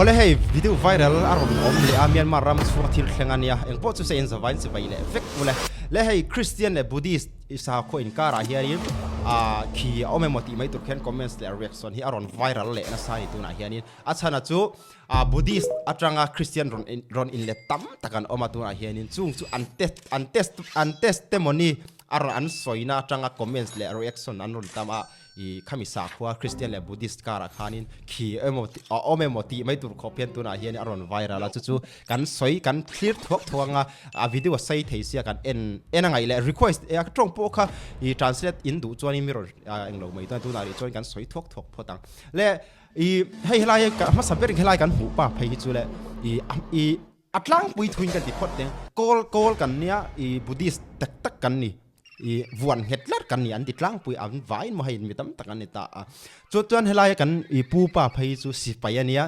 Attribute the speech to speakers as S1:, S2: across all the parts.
S1: Awle hei video viral a rawn awm leh a Myanmar ram chhunga thil thleng a nia engpawh chu se in zavain chivai leh vek ule le hei Christian leh Buddhist sakhaw inkarah hianin ah khi a awm emaw tih mai tur khian comments leh reaction hi a rawn viral leh nasa a ni tunah hianin a chhana chu ah Buddhist atanga Christian rawn in rawn inlet tam tak an awm a tunah hianin chung chu an test an test an testimony a rawn an sawina atanga comments leh reaction an rawn tam a. I khami sakhua Christian leh Buddhist karah khanin khi emaw a awm emaw tih mai tur khawp hian tunah hian a rawn viral a, chu chu kan sawi kan thlir thuak thuak anga a video a sei thei sia kan en en a ngaih leh request e a tawng pawh kha i translate in duh chuanin mi rawn englo mai chuan tunah rih chuan kan sawi thuak thuak phawt ang. Le i hei helai hi hmasa berin helai kan hmuh pa phei hi chu le i i a tlangpui thuin kan ti phawt teng kawl kawl kan nia i Buddhist tak tak kan ni. I vuan nghet tlat kan ni an ti tlangpui an vaiin maw hei mi tam tak an ni ta a. Chu chuan helaia kan i pu pa phei chu sipai a nia,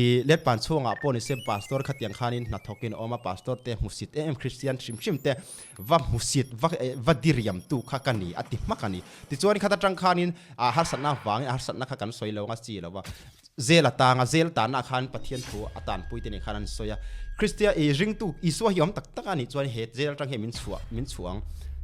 S1: i letpan chhungah pawh ni se pastor khatiang khanin hnathawkin a awm a, pastor te hmusit em em Christian hrim hrim te va hmusit va va diriam tu kha ka ni a ti hmak a ni. Tichuan khat atang khanin a harsatna vangin a harsatna kha kan sawi lo anga chi lo va, zel a tang a, zel tanah khan Pathian thu a tanpui te nen khan an sawi a. Kristia i ringtu Isua hi awm tak tak a nih chuan he zel atang hian min chhuah min chhuah ang,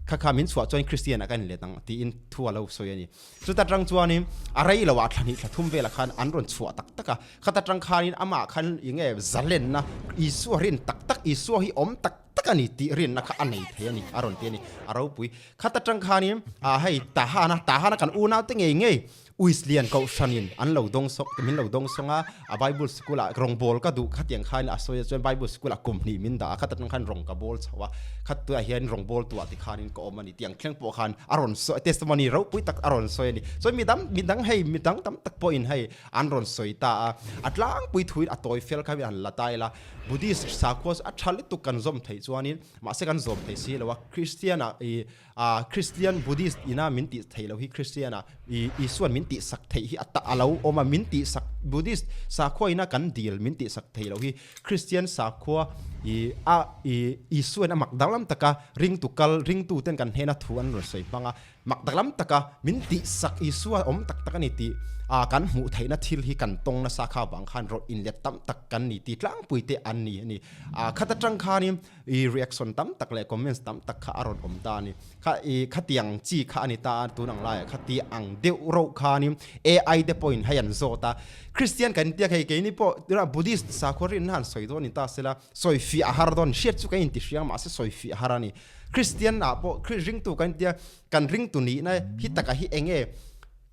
S1: kha kha min chhuah chuan Kristian ah ka inlet ang tiin thu a lo sawi a ni. Chuta tang chuanin a rei lo ah thla hnih thla thum velah khan an rawn chhuah tak tak a, khata tang khanin amah khan enge zalenna Isua rin tak tak Isua hi awm tak tak a ni tih rinna kha a nei thei a ni a rawn ti a ni. A ropui. Khata tang khanin ah hei Tahana Tahana kan unaute ngei ngei Uislian kohhranin an lo dawng sawng, min lo dawng sawng a, a Bible school ah rawngbâwl ka duh khatiang khan a sawi a, chuan Bible school ah kum hnih min dah a, khata tang khan rawng ka bâwl chho a, khat tunah hian rawngbâwl tuah ti khanin ka awm a ni tih ang thleng pawh khan a rawn sawi, testimony ropui tak a rawn sawi a ni. Chuan mi dang, mi dang hei, mi dang tam tak pawhin hei an rawn sawi ta a, a tlangpui thuin a tawi fel kha han la ta ila, Buddhist sakhua chu a tha lutuk kan zawm theih chuanin, mahse kan zawm thei si lo a, Christian ah ih A Christian Buddhist ina min tih theih loh hi Christian a i Isuan min tih sak theih hi a ta a lo awm a, min tih sak Buddhist sakhua ina kan dil min tih sak theih loh hi Christian sakhua i a i Isuan a mak danglam taka ringtu kal ringtu ten kan hnena thu an rawn sawi hmang a, mak danglam taka min tih sak Isua awm tak tak a ni tih a kan hmuh theihna thil hi kan tawng nasa kha vang khan rawh inlet tam tak kan ni tih tlangpui te an ni a ni. A khat atang khanin I reaction tam tak leh comments tam tak kha a rawn awm ta a ni. Kha i khatiang chi kha a ni ta a, tun ang laiah khati ang deuh rauh khanin AI te pawhin hei an zawt a. Christian kan intiak hei keini pawh tunah Buddhist sakhua rinna han sawi dawn ni ta sela, sawi fiah a har dawn, hriat chu kan inti hriang mahse sawi fiah a har a ni. Christian ah pawh ringtu kan intia, kan ringtu nihna hi takah hi eng nge?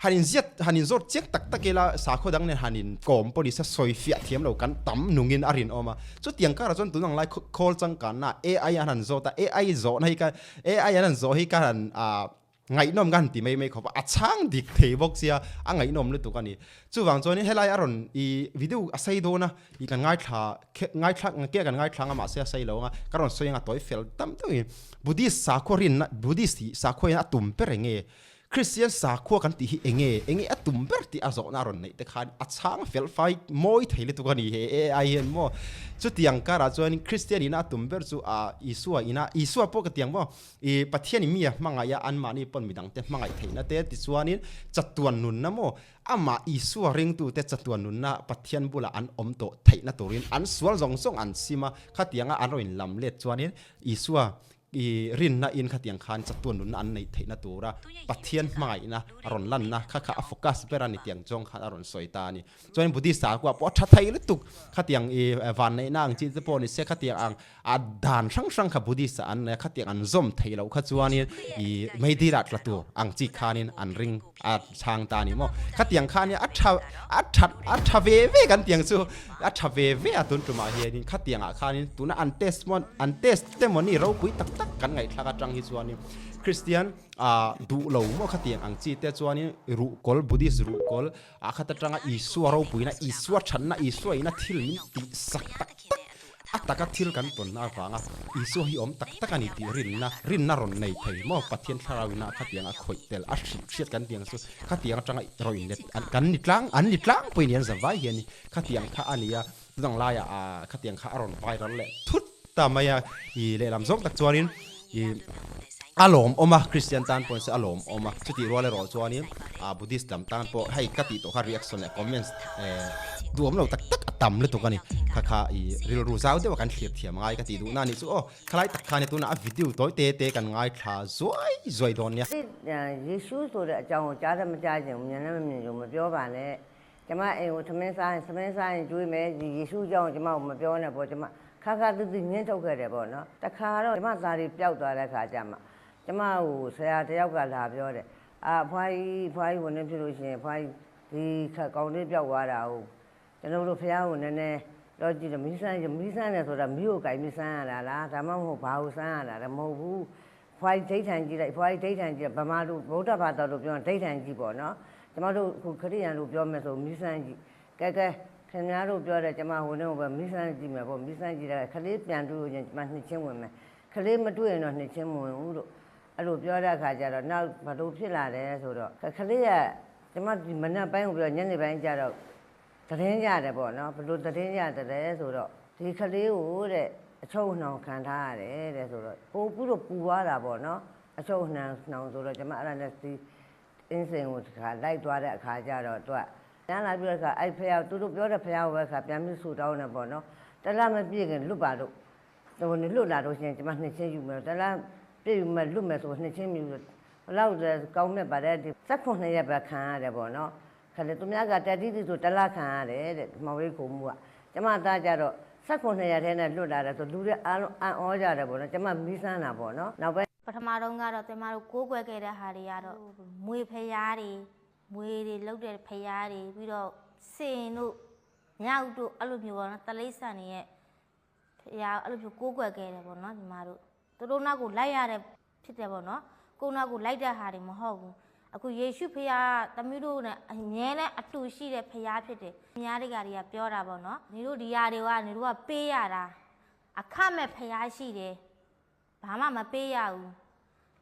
S1: Han in ziat, han in zawt chiang tak tak ila sakhaw dang nen han in kawm pawh ni se sawi fiah thiam lo kan tam nungin a rinawm a. Chutiang karah chuan tun ang lai khawl changkanna AI an han zawt a, AI zawhna hi ka AI an han zawh hi ka han ah ngaihnawm ka han ti mai mai khawp a, a chhang dik thei bawk sia a ngaihnawm lutuk a ni. Chuvang chuanin helai a rawn i video a sei dawn a, i kan ngaithla ngaithla ke kan ngaithla anga mahse a sei lo anga ka rawn sawi anga tawi fel tam deuhin Buddhist sakhua rinna Buddhist hi sakhua hian a tum ber eng nge? Kristian sakhua kan tih hi enge enge a tum ber tih a zawhna a rawn neih te khan a chhang fel fai mawi thei lutuk a ni he AI hian maw. Chutiang karah chuan Kristian ina a tum ber chu a Isua ina Isua pawh ka tiang maw i Pathian in mi a hmangaih a anmahni pawn midang te hmangaih theihna te tichuanin chatuan nunna maw amah Isua ringtute chatuan nunna Pathian bulah an awm tawh theihna turin an sual zawng zawng an sim a khatianga an rawn inlam let chuanin Isua I rinna in khatiang khan chatuan nunna an neih theihna tura Pathian hmangaihna a rawn lanna kha kha a focus ber a ni tiang zawng khan a rawn sawi ta a ni. Chuan Buddhist sakua pawh a tha thei lutuk khatiang i vanneihna ang chi te pawh ni se khatiang ang a dan hrang hrang kha Buddhist ah an nei a khatiang an zawm thei loh kha chuanin i meidil-ah tla tur ang chi khanin an ring a chhang ta a ni maw. Khatiang kha ania a tha a tha a tha ve ve kan tiang chu a tha ve ve a tun tumah hianin khatiangah khanin tuna an test maw an test te maw ni ropui tak tak kan ngaihthlak atang hi chuanin Christian ah duh lo maw khatiang ang chi te chuanin ruhkawl Buddhist ruhkawl ah khat atanga Isua ropuina Isua thatna Isua ina thil min tih sak tak tak A taka thil kan tawnna avanga Isua hi awm tak tak a ni tih rinna, rinna rawn nei thei maw? Pathian thlarauina khatiang a khawih tel, a hrilh hriat kan tiang chu khatiang atanga rawn inlet an kan ni tlang, an ni tlangpui ni an za vai hian khatiang kha a ni a, chutang laiah ah khatiang kha a rawn viral leh thut ta mai a, i lehlam zawng tak chuanin i a lawmawm a, Christian tan pawh nise a lawmawm a, chutih rual erawh chuanin ah Buddhist lam tan pawh hei ka tih tawh kha reaction leh comments eh. Duhawm lo tak tak a tam lutuk a ni. Kha kha i rilru zau deuh a kan thlir thiam ngai ka tih duhna a nih chu aw. Khalai tak khan tunah a video tawi te te kan ngaithla zuai zuai dawn nia.
S2: ယေရှုဆိုတဲ့အကြောင်းကိုကြားတယ်မကြားချင်ဘူးမြင်လည်းမမြင်ချင်ဘူးမပြောပါနဲ့ကျမအိမ်ကိုသမင်းစားရင်သမင်းစားရင်ကျွေးမယ်ဒီယေရှုအကြောင်းကိုကျမကိုမပြောနဲ့ပေါ့ကျမခါခါတူတူညှင်းထုတ်ခဲ့တယ်ပေါ့နော်တခါတော့ကျမသားတွေပျောက်သွားတဲ့ခါကျမှကျမကိုဆရာတယောက်ကလာပြောတယ်အာအဖွားကြီးအဖွားကြီးဝင်နေဖြစ်လို့ရှိရင်အဖွားကြီးဒီခက်ကောင်လေးပျောက်သွားတာဟုတ်ကျွန်တော်တို့ဖះကိုနည်းနည်းတော့ကြည့်တယ်မီးစမ်းမီးစမ်းတယ်ဆိုတာမီးကိုကြိုင်မီးစမ်းရတာလားဒါမှမဟုတ်ဘာကိုစမ်းရတာလဲမဟုတ်ဘူး ဖွားကြီးဒိဋ္ဌံကြည့်လိုက်ဖွားကြီးဒိဋ္ဌံကြည့်ဗမာလူဗုဒ္ဓဘာသာတို့ပြောရင်ဒိဋ္ဌံကြည့်ပေါ့နော်ကျမတို့ခုခရစ်ယာန်တို့ပြောမယ်ဆိုမိစန်းကြည့်ကဲကဲခင်ဗျားတို့ပြောတယ်ကျမဟိုနေ့ကပဲမိစန်းကြည့်မယ်ပေါ့မိစန်းကြည့်တယ်ခလေးပြန်တွေ့ရင်ကျမနှစ်ချင်းဝင်မယ်ခလေးမတွေ့ရင်တော့နှစ်ချင်းမဝင်ဘူးလို့အဲ့လိုပြောတဲ့အခါကျတော့နောက်ဘလို့ဖြစ်လာတယ်ဆိုတော့ခလေးကကျမဒီမနက်ပိုင်းကိုပြောညနေပိုင်းကျတော့ သတင်းရတယ်ပေါ့နော်ဘလို့သတင်းရတယ်လဲဆိုတော့ဒီကလေးကိုတဲ့အချုပ်နှောင်ခံထားရတယ်တဲ့ဆိုတော့ပို့ပြီးတော့ပူသွားတာပေါ့နော်အချုပ်နှောင်နှောင်ဆိုတော့ကျမအဲ့ဒါနဲ့ဒီအင်းစင်ကိုတခါလိုက်သွားတဲ့အခါကျတော့သူကပြန်လာပြီးတော့ခါအဲ့ဖះသူတို့ပြောတဲ့ဖះကိုပဲခါပြန်ပြီးဆူတောင်းတယ်ပေါ့နော်တလားမပြည့်ခင်လွတ်ပါလို့ဟိုနေလွတ်လာတော့ရှင်ကျမနှစ်ချင်းယူမယ်တလားပြည့်ယူမယ်လွတ်မယ်ဆိုနှစ်ချင်းမြူဘလောက်လဲကောင်းမြတ်ပါတယ်ဒီ16ရက်ပဲခံရတယ်ပေါ့နော် ခါလေသူများကတက်တိတိဆိုတလားခံရတယ်တဲ့မောင်ဝေးကိုမှုကကျမသားကြတော့16ရက်ထဲနဲ့လွတ်လာတယ်ဆိုလူတွေအားလုံးအံ့ဩကြတယ်ပေါ့နော်ကျမမီးစမ်းတာပေါ့နော်နောက်ပိုင်း
S3: ပထမတော့ကတော့ကျမတို့ကိုးကွယ်ခဲ့တဲ့ဟာတွေကတော့မွေဖျားတွေမွေတွေလှုပ်တဲ့ဖျားတွေပြီးတော့စင်တို့မြောက်တို့အဲ့လိုမျိုးပေါ့နော်တလိษံတွေရဲ့ဖျားအဲ့လိုမျိုးကိုးကွယ်ခဲ့တယ်ပေါ့နော်ကျမတို့သူတို့နောက်ကိုလိုက်ရတဲ့ဖြစ်တယ်ပေါ့နော်ကိုယ်နောက်ကိုလိုက်တဲ့ဟာတွေမဟုတ်ဘူးအခုယေရှုဖျားကသမီးတို့နဲ့အမြဲတမ်းအတူရှိတဲ့ဖျားဖြစ်တယ်။မြားတွေကတွေကပြောတာပေါ့နော်။နေတို့ဒီဟာတွေကနေတို့ကပေးရတာအခမဲ့ဖျားရှိတယ်။ဘာမှမပေးရဘူး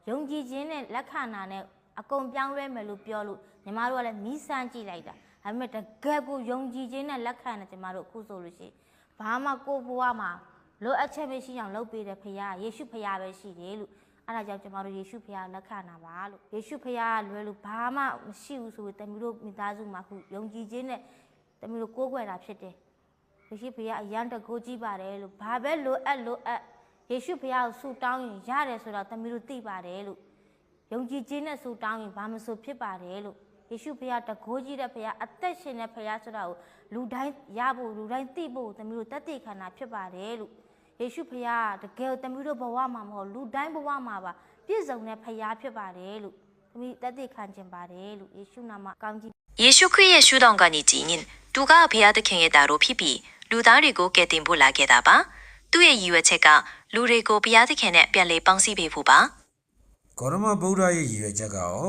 S3: ယုံကြည်ခြင်းနဲ့လက်ခံတာနဲ့အကုန်ပြောင်းလဲမယ်လို့ပြောလို့ညီမတို့ကလည်းမီးစမ်းကြည့်လိုက်တာဒါပေမဲ့တကယ်ကိုယုံကြည်ခြင်းနဲ့လက်ခံတယ်ညီမတို့အခုဆိုလို့ရှိရင်ဘာမှကိုယ့်ဘဝမှာလိုအပ်ချက်မရှိအောင်လုပ်ပေးတဲ့ဖခင်ယေရှုဖခင်ပဲရှိတယ်လို့အဲ့ဒါကြောင့်ကျမတို့ယေရှုဖခင်လက်ခံတာပါလို့ယေရှုဖခင်ကလွယ်လို့ဘာမှမရှိဘူးဆိုပြီးတမီးတို့မိသားစုမှာခုယုံကြည်ခြင်းနဲ့တမီးတို့ကိုးကွယ်တာဖြစ်တယ် ယေရှုဖခင်အရန်တကိုးကြည့်ပါတယ်လို့ဘာပဲလိုအပ်လိုအပ်ယေရှုဖခင်ကိုဆုတောင်းရင်ရတယ်ဆိုတော့သမီးတို့သိပါတယ်လို့ယုံကြည်ခြင်းနဲ့ဆုတောင်းရင်ဘာမဆိုဖြစ်ပါတယ်လို့ယေရှုဖခင်တကိုးကြည့်တဲ့ဖခင်အသက်ရှင်တဲ့ဖခင်ဆိုတာကိုလူတိုင်းရဖို့လူတိုင်းသိဖို့သမီးတို့တတ်သိခန္ဓာဖြစ်ပါတယ်လို့ယေရှုဖခင်ကတကယ်ကိုသမီးတို့ဘဝမှာမဟုတ်လူတိုင်းဘဝမှာပါပြည့်စုံတဲ့ဖခင်ဖြစ်ပါတယ်လို့သမီးတတ်သိခံခြင်းပါတယ်လို့ယေရှုနာမကောင်းကြီး
S4: ယေရှုခရစ်ရဲ့ရှုထောင့်ကနေကြည့်ရင်သူကဘုရားသခင်ရဲ့တာတော်ဖြစ်ပြီးလူသားတွေကိုကယ်တင်ဖို့လာခဲ့တာပါသူ့ရဲ့ရည်ရွယ်ချက်ကလူတွေကိုဘုရားသခင်နဲ့ပြန်လည်ပေါင်းစည်းပေးဖို့ပါ
S5: ဂေါရမဗုဒ္ဓရဲ့ရည်ရွယ်ချက်ကရော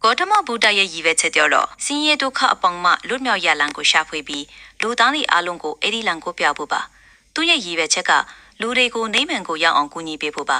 S4: ဂေါတမဗုဒ္ဓရဲ့ရည်ရွယ်ချက်တော့ဆင်းရဲဒုက္ခအပေါင်းမှလွတ်မြောက်ရလမ်းကိုရှာဖွေပြီးလူသားတွေအလုံးကိုအဲ့ဒီလမ်းကိုပြဖို့ပါသူရဲ့ရည်ရွယ်ချက်ကလူတွေကိုနိဗ္ဗာန်ကိုရောက်အောင်ကူညီပေးဖို့ပါ